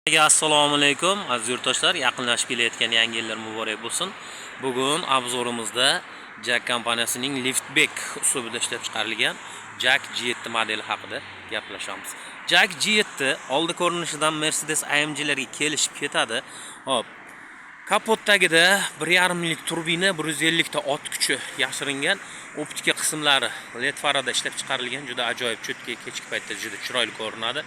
Assalomu alaykum aziz yurtdoshlar, yaqinlashib kelayotgan yangi yillar muborak bo'lsin. Bugun obzorimizda JAC kompaniyasining liftback uslubida ishlab chiqarilgan JAC G7 modeli haqida gaplashamiz. JAC G7 oldi ko'rinishidan Mercedes AMG'larga kelishib ketadi. Hop, kapot tagida 1,5 lik turbina, 150 ta ot kuchi yashiringan. Optika qismlari LED farada ishlab chiqarilgan, juda ajoyib, cho'tka kechki paytda juda chiroyli ko'rinadi.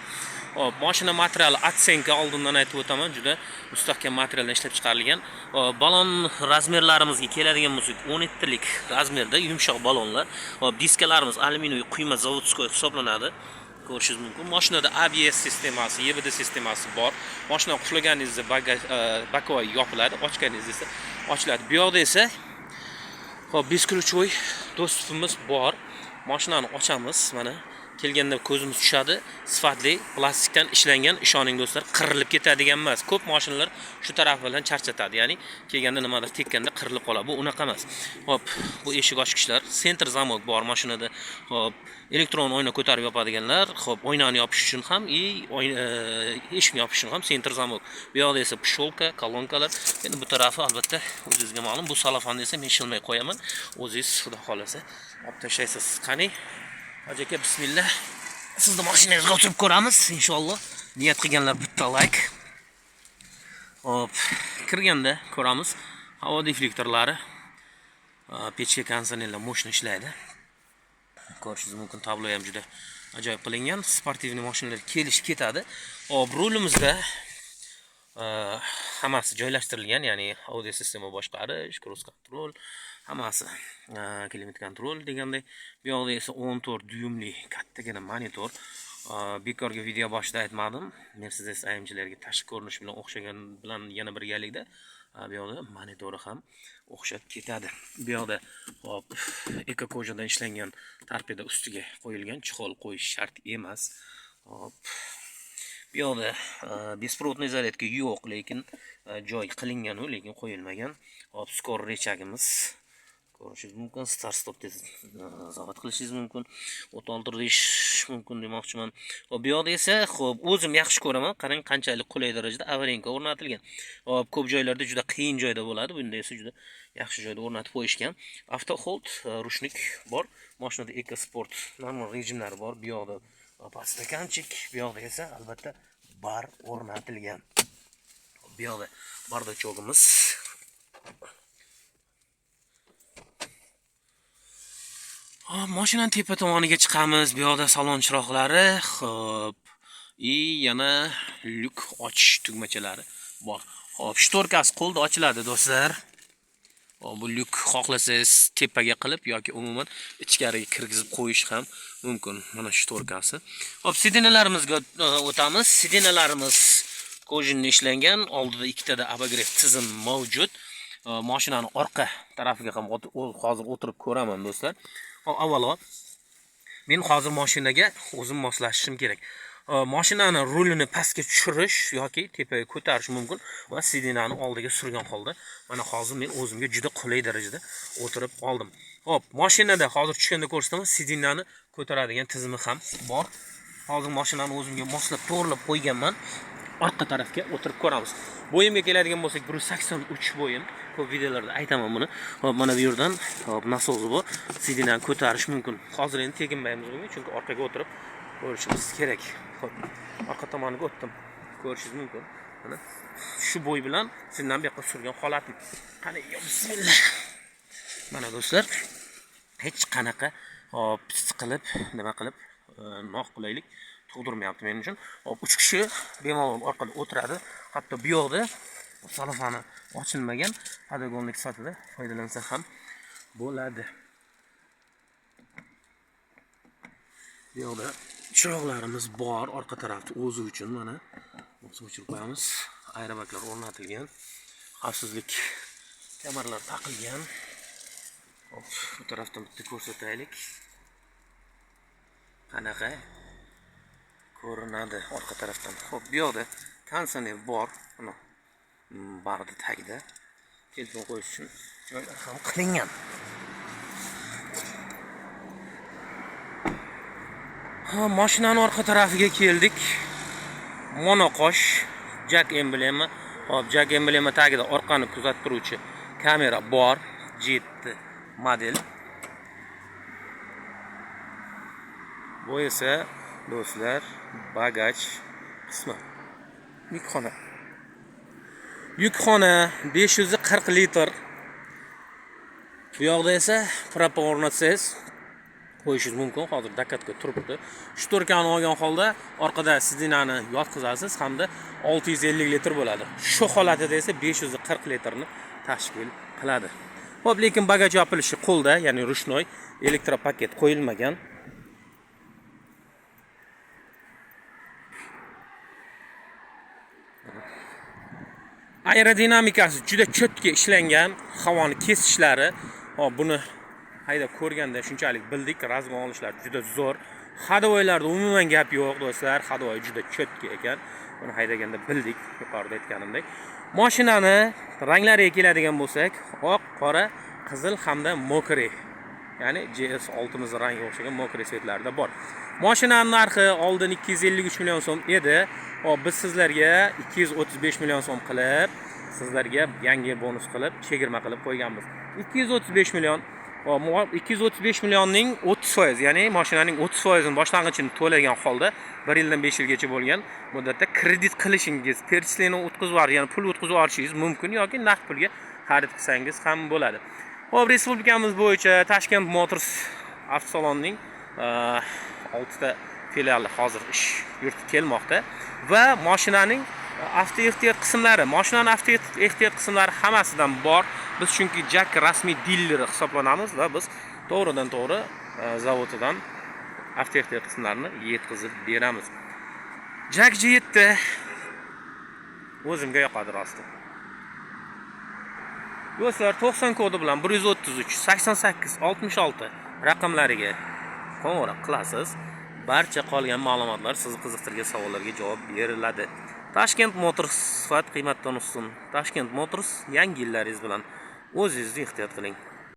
Hop, mashina materiali оценка, oldindan aytib o'taman, juda mustahkam materialdan ishlab chiqarilgan. Hop, balon razmerlarimizga keladigan bo'lsak, 17 lik razmerda yumshoq balonlar. Hop, diskalarimiz alyuminiy quyma заводской hisoblanadi. Ko'rishingiz mumkin. Mashinada ABS sistemasi, EBD sistemasi bor. Mashina qulflaganingizda bagaj боковой yopiladi, ochganingizda esa ochiladi. Bu yoqda esa hop, бесключевой доступ imiz bor. Mashinani ochamiz, mana kelganda ko'zimiz tushadi. Sifatli plastikdan ishlangan, ishoning do'stlar, qirilib ketadigan emas. Ko'p mashinalar shu tarafi bilan charchatadi. Ya'ni kelganda nimadir tekkanda qirilib qoladi. Bu unaqa emas. Hop, bu eshik ochgichlar, центр замок bor mashinada. Hop, elektron oyna ko'tarib yopadiganlar, hop, oynani yopish uchun ham и eshikni yopish uchun ham центр замок. Bu yoqda esa пшёлка, kolonkalar. Endi bu tarafi albatta o'zingizga ma'lum. Bu salafanni esa men shilmay qo'yaman. O'zingiz xudo xolasa olib tashlaysiz. Qani? Hoji aka, bismillah. Sizni mashinangizga o'tirib ko'ramiz inshaalloh. Niyat qilganlar bitta like. Hop, kirganda ko'ramiz. Havo deflektorlari, pechka, konditsionerlar мощно ishlaydi. Ko'rishingiz mumkin, tablo ham juda ajoyib qilingan. Спортивный mashinalar kelishib ketadi. Hop, rulimizda hammasi joylashtirilgan, ya'ni audio sistema boshqarish, круиз контроль, hammasi, климат контроль deganday. Bu yoqda esa 14 dyumli kattagina monitor. Bekorga video boshida aytmadim, Mercedes AMG'larga tashqi ko'rinish bilan o'xshagan bilan yana birgalikda bu yoqda monitori ham o'xshab ketadi. Bu yoqda hop, эко кожа dan ishlangan torpeda ustiga qo'yilgan, чехол qo'yish shart emas. Hop, bu yoqda беспроводной зарядка yo'q, lekin joy qilingan u, lekin qo'yilmagan. Hop, скор рычаг imiz ko'rishingiz mumkin, start stop tez zavod qilishingiz mumkin, o't oldirish mumkin demoqchiman. Hop, bu yoqda esa, hop, o'zim yaxshi ko'raman, qarang, qanchalik qulay darajada аварийка o'rnatilgan. Hop, ko'p joylarda juda qiyin joyda bo'ladi, bunda esa juda yaxshi joyda o'rnatib qo'yishgan. Avto hold, ручник bor. Mashinada eco, sport, normal rejimlari bor. Bu yoqda подстаканчик, bu yoqda esa albatta bar o'rnatilgan. Bu yoqda бардачок imiz. Hop, mashinani tepa tomoniga chiqamiz. Bu yoqda salon chiroqlari, hop, и yana lyuk ochish tugmachalari bor. Hop, шторка si qo'lda ochiladi, do'stlar. Hop, bu lyuk xohlasangiz tepaga qilib yoki umuman ichkariga kirgizib qo'yish ham mumkin. Mana шторка si. Hop, сиденья larimizga o'tamiz. Сиденья larimiz кожаный ishlangan, oldida ikkitada обогрев tizim mavjud. Mashinani orqa tarafiga ham hozir o'tirib ko'raman, do'stlar. Hop, avvalo men hozir mashinaga o'zim moslashishim kerak. Mashinani rulini pastga tushirish yoki tepaga ko'tarish mumkin va сиденья ni oldiga surgan holda mana hozir men o'zimga juda qulay darajada o'tirib oldim. Hop, mashinada hozir tushganda ko'rsataman, сиденья ni ko'taradigan tizimi ham bor. Hozir mashinani o'zimga moslab to'g'rilab qo'yganman. Orqa tarafga o'tirib ko'ramiz. Bo'yimga keladigan bo'lsak, 183 bo'yim. Ko'p videolarda aytaman buni. Hop, mana bu yerdan hop nasosi bor. Сиденья ni ko'tarish mumkin. Hozir endi teginmaymiz bunga, chunki orqaga o'tirib ko'rishimiz kerak. Hop, orqa tomoniga o'tdim. Ko'rishingiz mumkin. Mana shu bo'y bilan сиденья ni bu yoqqa surgan holatim. Qani, yo bismillah. Mana do'stlar, hech qanaqa hop siqilib, nima qilib, noqulaylik tug'dirmayapti men uchun. Hop, 3 kishi bemalol orqada o'tiradi. Hatto bu yoqda salofani ochilmagan, подоконник sifatida foydalansa ham bo'ladi. Bu yoqda chiroqlarimiz bor, orqa tarafda o'zi uchun mana o'zi o'chirib qo'yamiz. Aerobaklar o'rnatilgan, xavfsizlik kamarlar taqilgan. Hop, bu tarafdan bitta ko'rsataylik. Qanaqa ko'rinadi orqa tarafdan. Hop, bu yoqda konditsioner bor. Mana barda tagida telefon qo'yish uchun joylar ham qilingan. Ha, mashinani orqa tarafiga keldik. Monoqosh JAC emblema. Hop, JAC emblema tagida orqani kuzatib turuvchi kamera bor. G7 model. Bu esa do'stlar bagaj qismi. Yukxona. Yukxona 540 litr. Bu yoqda esa propa o'rnatsangiz qo'yishingiz mumkin. Hozir докатка turibdi. Шторка ni olgan holda orqada сиденье ni yotqizasiz hamda 650 litr bo'ladi. Shu holatida esa 540 litrni tashkil qiladi. Xo'p, lekin bagaj yopilishi qo'lda, ya'ni ручной, электропакет qo'yilmagan. Aerodinamikasi juda чётко ishlangan, havoni kesishlari, hop, buni haydab ko'rganda shunchalik bildik, разгон olishlar juda zo'r. Ходовой larda umuman gap yo'q, do'stlar, ходовой juda чётко ekan. Buni haydaganda bildik, yuqorida aytganimdek. Mashinani ranglariga keladigan bo'lsak, oq, qora, qizil hamda мокрый, ya'ni GS6 rangiga o'xshagan мокрый цвет larda bor. Mashinani narxi oldin 253 million so'm edi. Hop, biz sizlarga 235 million so'm qilib, sizlarga yangi bonus qilib, chegirma qilib qo'yganmiz. 235 million. Hop, 235 millionning 30%, ya'ni mashinaning 30% boshlang'ichini to'lagan holda 1 yildan 5 yilgacha bo'lgan muddatda kredit qilishingiz, перечисление o'tkazib yuborish, ya'ni pul o'tkazib yuborishingiz mumkin yoki naqd pulga xarid qilsangiz ham bo'ladi. Xo'p, respublikamiz bo'yicha Tashkent Motors avtosalonining 6 ta filiali hozir ish yuritib kelmoqda va mashinaning avto ehtiyot qismlari, mashinani avto ehtiyot qismlari hammasidan bor. Biz chunki JAC rasmiy dileri hisoblanamiz va biz to'g'ridan to'g'ri zavodidan avto ehtiyot qismlarini yetkazib beramiz. JAC G7 o'zimga yoqadi rosti. Do'stlar, 90 kodi bilan 133 88 66 raqamlariga qo'ng'iroq qilasiz. Barcha qolgan ma'lumotlar, sizni qiziqtirgan savollarga javob beriladi. Tashkent Motors, sifat qiymatdan ustun. Tashkent Motors, yangi yillaringiz bilan, o'zingizni ehtiyot qiling.